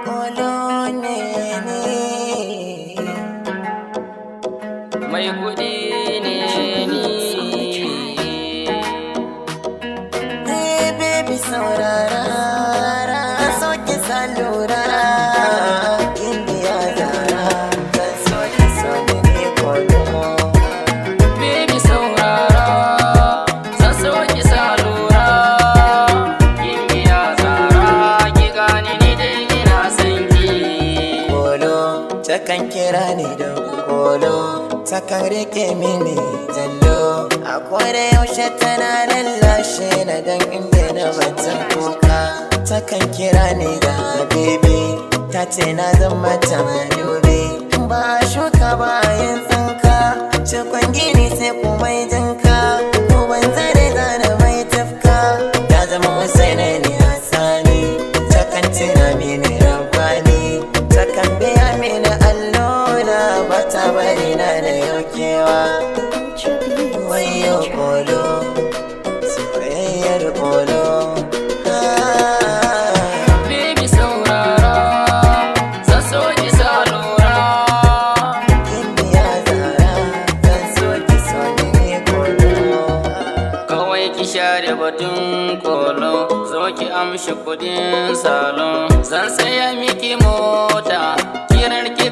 Kolo ne ni. Mai kuɗi ne ni. Hey baby, saurara, ka so ki sa lura. Indiya zara, ka so ki so ni ne kolo. Baby, saurara, zan so ki sa lura. Gimbiya Zara, ki gane ni dai ina son ki. Kolo, takan kira ni da kolo, takan rike mini jallo. A koda yaushe tana lallashe na dan inda na batun kuka. Takan kira ni da baby, ta ce na zama ta madubi. Ba a shuka ba a yin tsinka, cikon gini sai kuma jinka. Ko ban zare zane mai tafka, ta zama Usaina ne Hassani. Takan tuna mini Rabbani, takan biya mini allona, ba ta bari na da yaukewa. Wayo kolo, soyayyar kolo. Ah. Baby, saurara, zan so ki sa lura. Indiya zara, zan so ki so ni ne kolo. Kawai ki share batun kolo, zo ki amshi kudin salon. Zan saya miki mota, kirar ki.